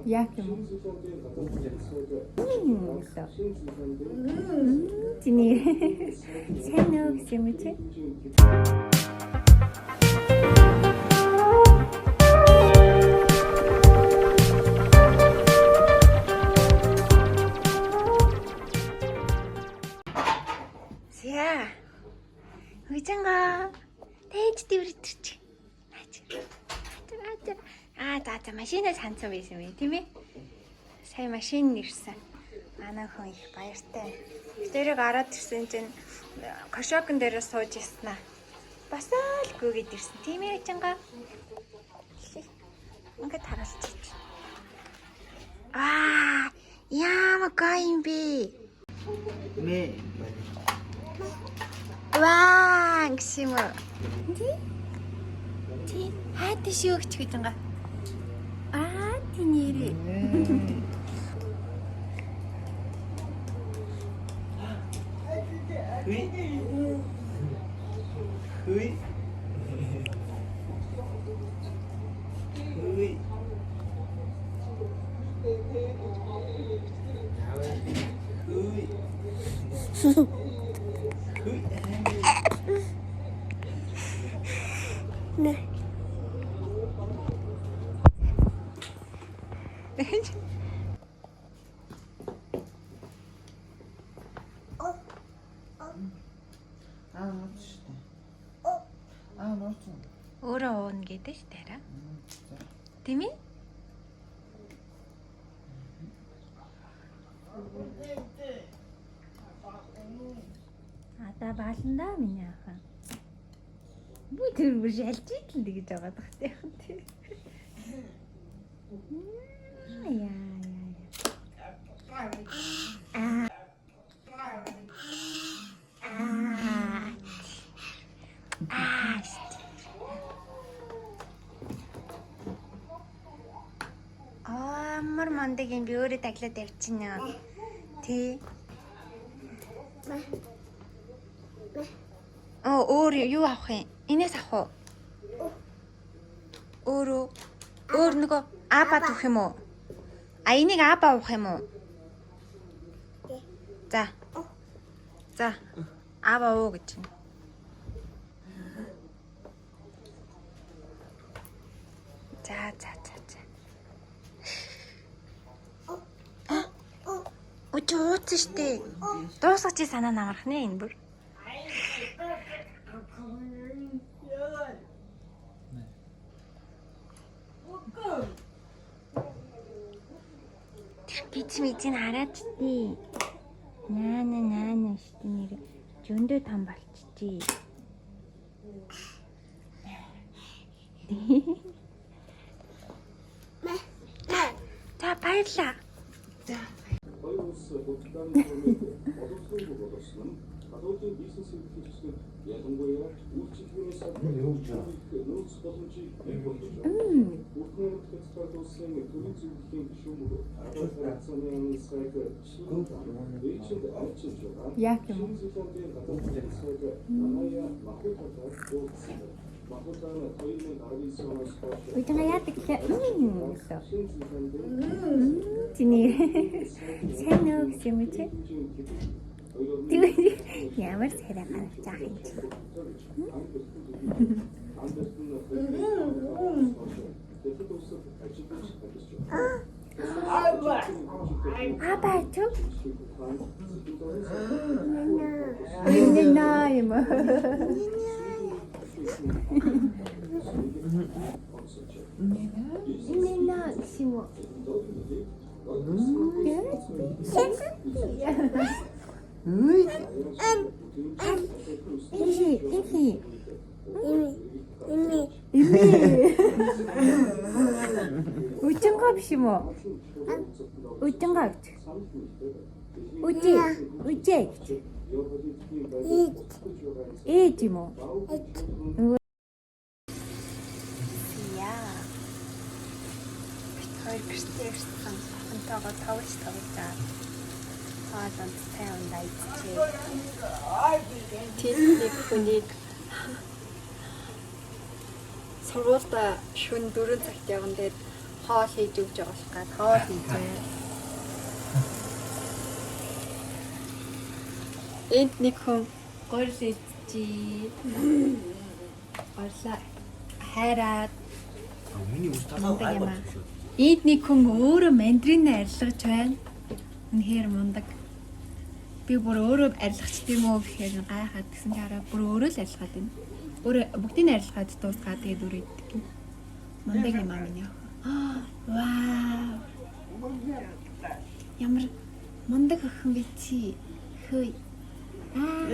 Яах юм уу? Чиний сайн уу гэсэн юм чи? Зя. Үжинга. Тэж дивэртэрч. Наач. Наач. Аа за за машинаа санцсан байсан юм тийм ээ? Сая машин ирсэн. Манай хүн их баяртай. Тэрийг ороод ирсэн чинь кошокон дээр сууж ирсэн аа. Бас л гүгээд ирсэн. Тийм ээ Үжинга. Ингээд харуулчих. Аа, ямар гоё юм бэ? Мэ. Ваа гэсэн юм уу? Тий? Тий. Хаа тийш юу гэж гэж байгаа. Аа, тий нэрээ. Хүй. Хүй. Хүй. Хүй. Хүй. Аа нууц штэ. Аа нууц. Өөрөө уuna гэдэг ш тарай. Тийм ээ? Ата баланда миний ахаа. Бүү тэр бүр шалж идэл тэгэж байгаа дах тий. Яа яа яа. Аа. Аа. Аа. Аа, амар мандаг юм би өөрөө таглаад явчихна. Тий. Оо, өөр юу авах юм? Инээс авах уу? Өөрөө өөр нөгөө аба түүх юм уу? А энийг аба уух юм уу? За. За. Аба уу гэж байна. За за за за. Үгүй ууцсан штэ. Дуусгах чи санаа намрах нэ энэ бүр. Тэр гिच мичийг хараад чтий. Наа наа наа наа штэ нэр зөндөө том болчихжээ. За баярлаа. Хоёр улс худалдааны түмэд боловсруулах боловсон нь гадаадын бизнес эрхлэгчдэд ялангуяа үйлчилгээний салбарт нөөц боломжийг бий болгож байна. Бүрхэн Хятад улсын төрийн зөвлөлийн гишүүн бөгөөд Гадаад харилцааны яамны сайд Бээжинд альчилж байгаа. Яах юм уу? Шинэ Зеландын гадаад сайд Наная Махутатай уулзсан. Махута нь 2019 оноос хойш Үжинга яадаг лээ. Гэсэн. Шинэ Зеландын Чиний сайн уу гэсэн юм чи? Тэгвэл ямар царай гарч байгаа юм чи? Аба чү? Нэ юм. Нэ нэ гэсэн юм уу? Хүй. Ихи, ихи. Ими. Ими. Үжингаа биш юм уу? Үжингаа гэж. Үжи, үжи гэж. Ээж юм уу? Яа. Бит хоёр гэртээ ирсэн. Охинтойгоо тоглож тоглож байгаа. Хоол унттай ундаа идчихээ. Тэд нэг хүнийг Сургуультай шөнө 4 цагт явна, тэгээд хоол хийж өгч явуулах гад хоол хийж байна. Энд нэг хүн гурил идчихээ. Гурилаа хайраад Миний үс талаа мундаг юм аа. Энд нэг хүн өөрөө мандарин арилгаж байна. Үнэхээр мундаг. Би бүр өөрөө арилгач юм уу гэхээр гайхаад гэсэн чи хараа бүр өөрөө л арилгаад байна. Өөрөө бүгдийг нь арилгаад дуусгаад тэгээд өөрөө иддэг юм. Мундаг юм аа миний охин. Вау. Ямар мундаг охин бэ чи? Хөөе. Аа.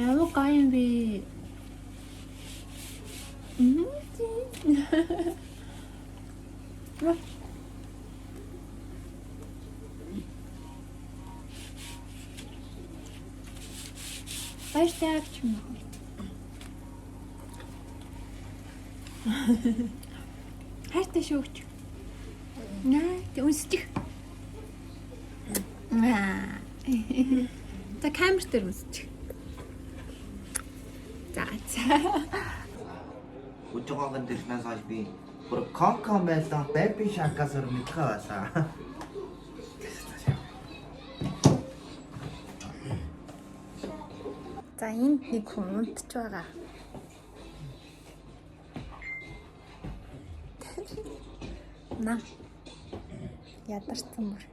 Ямар гоё юм бэ? Мм. Баяртай авч юм уу? Хайртай шүүгч. Наа, тэ үнсчих. Аа. За камер дээр үнсчих. За за. Өчигөн дэлхнээс хойш би бүр Coco Melon Baby Shark-аас өөр мэдхээ байсан. За энд нэг хүн унтж байгаа. Нам. Ядарсан бүр.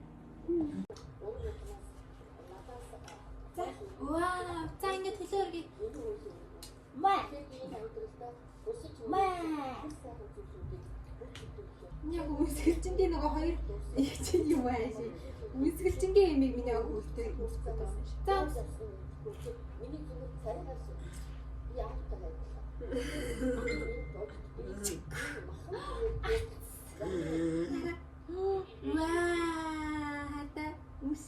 За, вау, за ингэ төлөө өргөе. Маа. Маа. Яг үнсгэлчингийн нөгөө хоёр чинь юм ааш. Үнсгэлчингийн имийг миний ог үлдээ үзэх гэдэг юм шиг. За. Ваа, хата үс.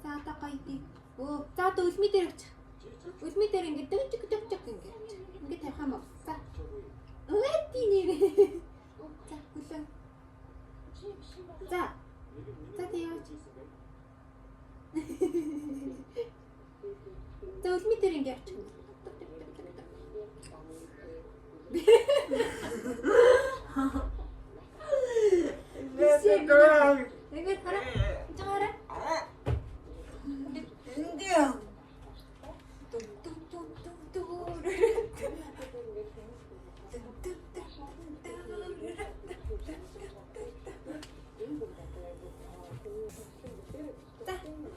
За одоо гоё дий. Өө, за одоо үлми дээр авчих. Үлми дээр ингэ дөг дөг дөг ингэ. Ингэ тавих юм уу? За. Өө тий нэрээ. За, хүлэн. За. За тий яваач. За үлми дээр ингэ явчих. Дөг дөг дөг дөг дөг. Тэгээд хараа. Энд хараа. Ингээ. За,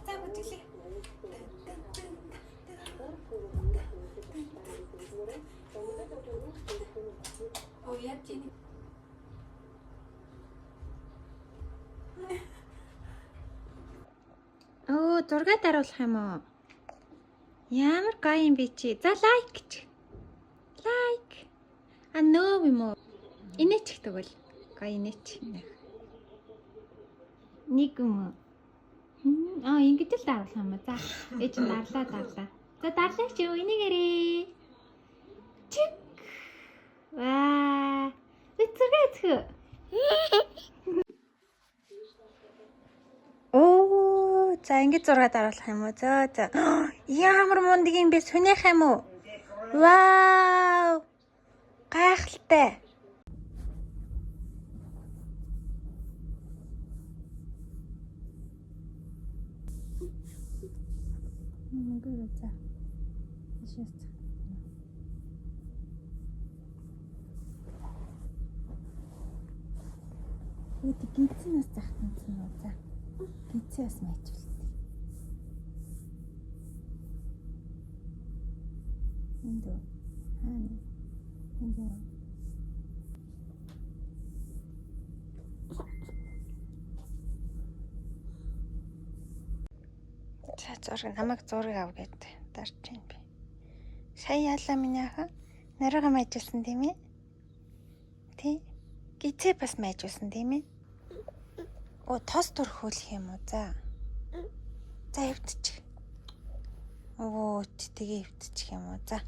за бүжиглээ. Оо яаж юм? Оо, зураг даруулах юм уу? Ямар гоё юм бэ чи? За лайк гэж. Лайк. А нөө юм уу? Инээч их тэгвэл. Гоё инээч. Нэг юм уу? Аа, ингэж л даруулах юм уу? За, ээж нь дарлаа, дарлаа. За, дарлаа чи юу? Энийгээрээ. Чик. Ваа. Эцэргээ эцгүү. Оо, за ингэж зураг даруулах юм уу? За, за. Ямар мундаг юм бэ? Сүнийх юм уу? Вау! Гайхалтай. Мөнгө за. Ишээс. Үгүй гинцэн бас захтан юм уу? За. Гинцэн бас майчвал. Энд үү? Хаана? Энд үү? За зураг намайг зураг ав гэд дарж байна би. Сая яалаа миний охин. Нариугаа майжуулсан тийм ээ? Тий? Гизээ бас майжуулсан тийм ээ? Оо тос түрхүүлэх юм уу? За. За эвдчих. Өвөө тэгээ эвдчих юм уу? За.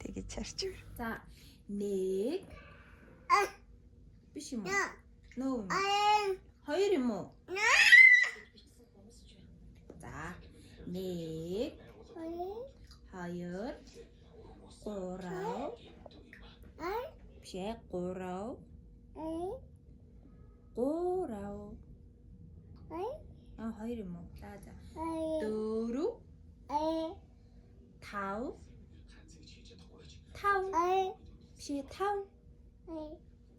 Тэгэж харч. За 1 биш юм уу? Нөө. Хоёр юм уу? За 1 2 3 биш 3 3 А хоёр юм уу? За за. 4 5 5 биш 5 5 6 6 6 7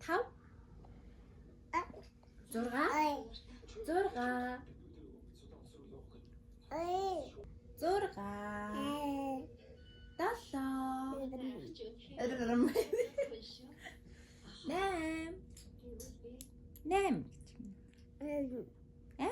8 8 Э?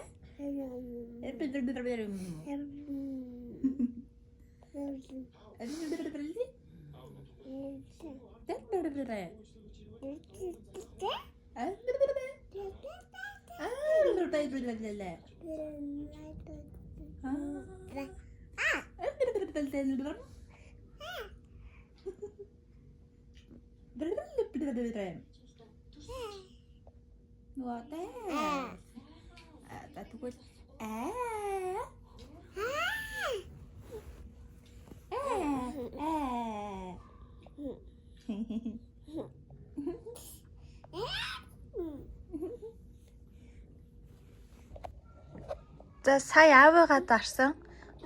Нөгөө За тэгвэл аа аа За сая аавыгаа дарсан.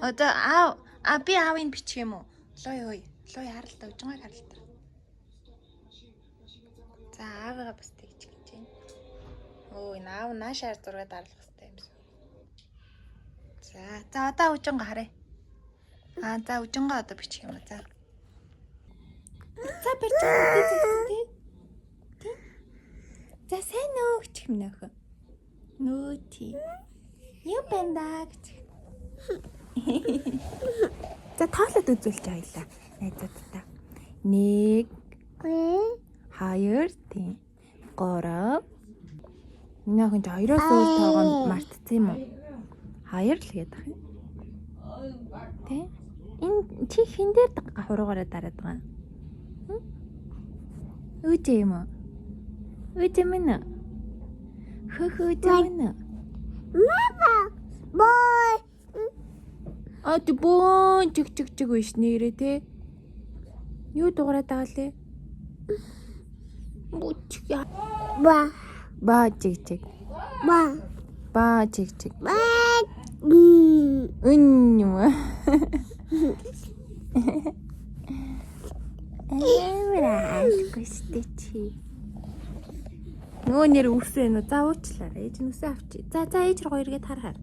Одоо аав а би аавыг бичих юм уу? Лой ой. Лой харалта өжгөөг харалта. За аавыгаа бас тэгж гэж байна. Өө энэ аав наашаар зураг дарлах хэрэгтэй юм шиг. За за одоо өжгөө харъя. А за өжгөө одоо бичих юм уу? За. За барьж байгаа тий. Тий. За сайн уу гэх юм нөхөө. Нөө тий. Юу байна да гэж. За тоолоод үзүүлж байлаа. Найзуудтай. 1 2 тий. 3 Миний охин ч хоёроос өөр тоогоо мартцсан юм уу? Хоёр л гэдэг юм. Тэ? Энэ чи хин дээр хуруугаараа дараад байгаа юм? Өөжөө юм уу? Өөжөө минь үү? Хөх өөжөө минь үү? А ти бөөн чиг чиг чиг биш нэрээ те. Юу дуурайд байгаа лээ? Бүч я. Ба чиг чиг. Ба чиг чиг. Үн юм уу? Амар аашгүй штэ чи. Нөгөө нэр үсээ нөө за уучлаарай. Ээж нь үсээ авчи. За за ээж руу эргээд хар хар.